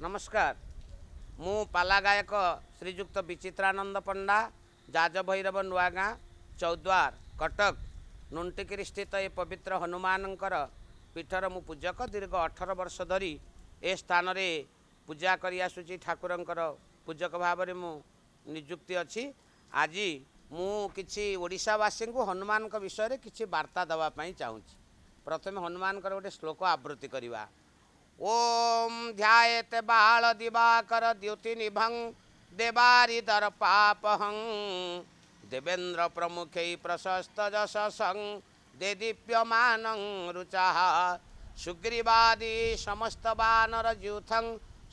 ନମସ୍କାର, ମୁଁ ପାଲା ଗାୟକ ଶ୍ରୀଯୁକ୍ତ ବିଚିତ୍ରାନନ୍ଦ ପଣ୍ଡା, ଯାଜଭୈରବ, ନୂଆଗାଁ, ଚୌଦ୍ୱାର, କଟକ। ନୁଣ୍ଟିକିରି ସ୍ଥିତ ଏ ପବିତ୍ର ହନୁମାନଙ୍କର ପୀଠର ମୁଁ ପୂଜକ। ଦୀର୍ଘ 18 ବର୍ଷ ଧରି ଏ ସ୍ଥାନରେ ପୂଜା କରି ଆସୁଛି। ଠାକୁରଙ୍କର ପୂଜକ ଭାବରେ ମୁଁ ନିଯୁକ୍ତି ଅଛି। ଆଜି ମୁଁ କିଛି ଓଡ଼ିଶାବାସୀଙ୍କୁ ହନୁମାନଙ୍କ ବିଷୟରେ କିଛି ବାର୍ତ୍ତା ଦେବା ପାଇଁ ଚାହୁଁଛି। ପ୍ରଥମେ ହନୁମାନଙ୍କର ଗୋଟେ ଶ୍ଲୋକ ଆବୃତ୍ତି କରିବା। ଓମ୍ ଧ୍ୟାୟତେ ବାଳ ଦିବାକର ଦ୍ୟୁତି ନିଭଂ ଦେବାରି ଦର୍ପାପହଂ ଦେବେନ୍ଦ୍ର ପ୍ରମୁଖೈ ପ୍ରଶସ୍ତ ଯଶସଂ ଦେଦୀପ୍ୟମାନଂ ରୁଚାଃ ସୁଗ୍ରୀବାଦି ସମସ୍ତ ବାନର ଯୂଥଂ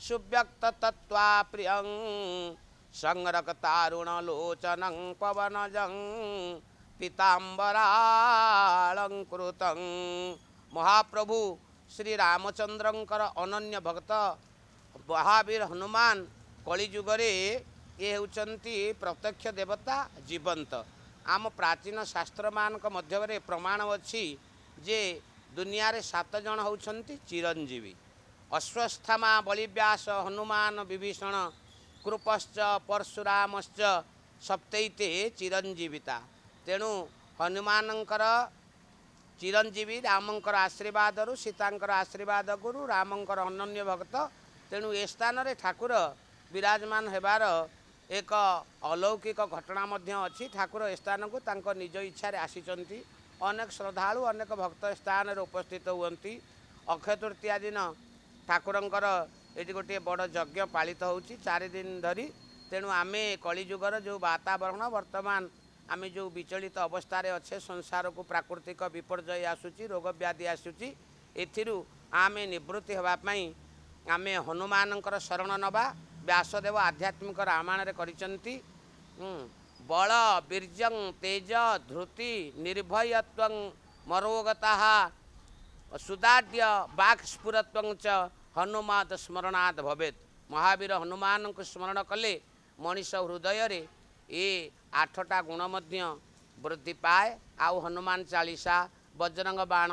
ସୁବ୍ୟକ୍ତ ତତ୍ତ୍ୱା ପ୍ରିୟଂ ସଂରକ୍ତାରୁଣ ଲୋଚନଂ ପବନଜଂ ପୀତାମ୍ବରାଳଙ୍କୃତଂ। ମହାପ୍ରଭୁ ଶ୍ରୀ ରାମଚନ୍ଦ୍ରଙ୍କର ଅନନ୍ୟ ଭକ୍ତ ମହାବୀର ହନୁମାନ କଳିଯୁଗରେ ଏ ହେଉଛନ୍ତି ପ୍ରତ୍ୟକ୍ଷ ଦେବତା, ଜୀବନ୍ତ। ଆମ ପ୍ରାଚୀନ ଶାସ୍ତ୍ରମାନଙ୍କ ମଧ୍ୟରେ ପ୍ରମାଣ ଅଛି ଯେ ଦୁନିଆରେ 7 ଜଣ ହେଉଛନ୍ତି ଚିରଞ୍ଜୀବୀ: ଅଶ୍ୱତ୍ଥାମା, ବଳିବ୍ୟାସ, ହନୁମାନ, ବିଭୀଷଣ, କୃପଶ୍ଚ ପରଶୁରାମଶ୍ଚ ସପ୍ତୈତେ ଚିରଞ୍ଜୀବିତା। ତେଣୁ ହନୁମାନଙ୍କର ଚିରଞ୍ଜୀବୀ ରାମଙ୍କର ଆଶୀର୍ବାଦରୁ, ସୀତାଙ୍କର ଆଶୀର୍ବାଦ ଗୁରୁ, ରାମଙ୍କର ଅନନ୍ୟ ଭକ୍ତ। ତେଣୁ ଏ ସ୍ଥାନରେ ଠାକୁର ବିରାଜମାନ ହେବାର ଏକ ଅଲୌକିକ ଘଟଣା ମଧ୍ୟ ଅଛି। ଠାକୁର ଏ ସ୍ଥାନକୁ ତାଙ୍କ ନିଜ ଇଚ୍ଛାରେ ଆସିଛନ୍ତି। ଅନେକ ଶ୍ରଦ୍ଧାଳୁ, ଅନେକ ଭକ୍ତ ଏ ସ୍ଥାନରେ ଉପସ୍ଥିତ ହୁଅନ୍ତି। ଅକ୍ଷୟ ତୃତୀୟା ଦିନ ଠାକୁରଙ୍କର ଏଠି ଗୋଟିଏ ବଡ଼ ଯଜ୍ଞ ପାଳିତ ହେଉଛି 4 ଦିନ ଧରି। ତେଣୁ ଆମେ କଳିଯୁଗର ଯେଉଁ ବାତାବରଣ, ବର୍ତ୍ତମାନ ଆମେ ଯେଉଁ ବିଚଳିତ ଅବସ୍ଥାରେ ଅଛେ, ସଂସାରକୁ ପ୍ରାକୃତିକ ବିପର୍ଯ୍ୟୟ ଆସୁଛି, ରୋଗ ବ୍ୟାଧି ଆସୁଛି, ଏଥିରୁ ଆମେ ନିବୃତ୍ତି ହେବା ପାଇଁ ଆମେ ହନୁମାନଙ୍କର ଶରଣ ନେବା। ବ୍ୟାସଦେବ ଆଧ୍ୟାତ୍ମିକ ରାମାୟଣରେ କରିଛନ୍ତି, ବଳ ବୀର୍ଯ୍ୟଂ ତେଜ ଧୃତି ନିର୍ଭୟତ୍ୱଂ ମରୋଗତଃ ସୁଦାଢ୍ୟ ବାକ୍ ସ୍ଫୁରତ୍ୱଂ ଚ ହନୁମାତ ସ୍ମରଣାଦ ଭବେତ। ମହାବୀର ହନୁମାନଙ୍କୁ ସ୍ମରଣ କଲେ ମଣିଷ ହୃଦୟରେ ଏ 8ଟା ଗୁଣ ମଧ୍ୟ ବୃଦ୍ଧି ପାଏ। ଆଉ ହନୁମାନ ଚାଳିଶା, ବଜରଙ୍ଗ ବାଣ,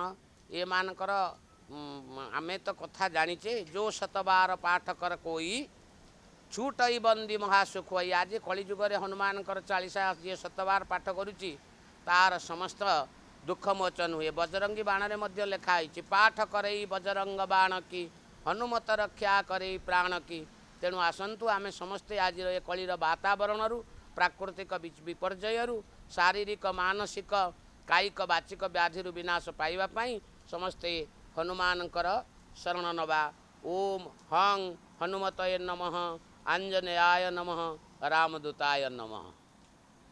ଏମାନଙ୍କର ଆମେ ତ କଥା ଜାଣିଛେ, ଯେଉଁ ଶତବାର ପାଠ କର କୋଇ ଛୁଟଇ ବନ୍ଦୀ ମହାସୁଖ ହୋଇ। ଆଜି କଳିଯୁଗରେ ହନୁମାନଙ୍କର ଚାଳିଶା ଯିଏ ଶତବାର ପାଠ କରୁଛି, ତାର ସମସ୍ତ ଦୁଃଖ ମୋଚନ ହୁଏ। ବଜରଙ୍ଗୀ ବାଣରେ ମଧ୍ୟ ଲେଖା ହେଇଛି, ପାଠ କରେଇ ବଜରଙ୍ଗ ବାଣ କି ହନୁମତ ରକ୍ଷା କରେଇ ପ୍ରାଣ କି। ତେଣୁ ଆସନ୍ତୁ ଆମେ ସମସ୍ତେ ଆଜିର ଏ କଳିର ବାତାବରଣରୁ, ପ୍ରାକୃତିକ ବିପର୍ଯ୍ୟୟରୁ, ଶାରୀରିକ, ମାନସିକ, କାୟିକ, ବାଚିକ ବ୍ୟାଧିରୁ ବିନାଶ ପାଇବା ପାଇଁ ସମସ୍ତେ ହନୁମାନଙ୍କର ଶରଣ ନେବା। ଓମ୍ ହଂ ହନୁମତୟ ନମଃ, ଆଞ୍ଜନେୟାୟ ନମଃ, ରାମଦୂତାୟ ନମଃ।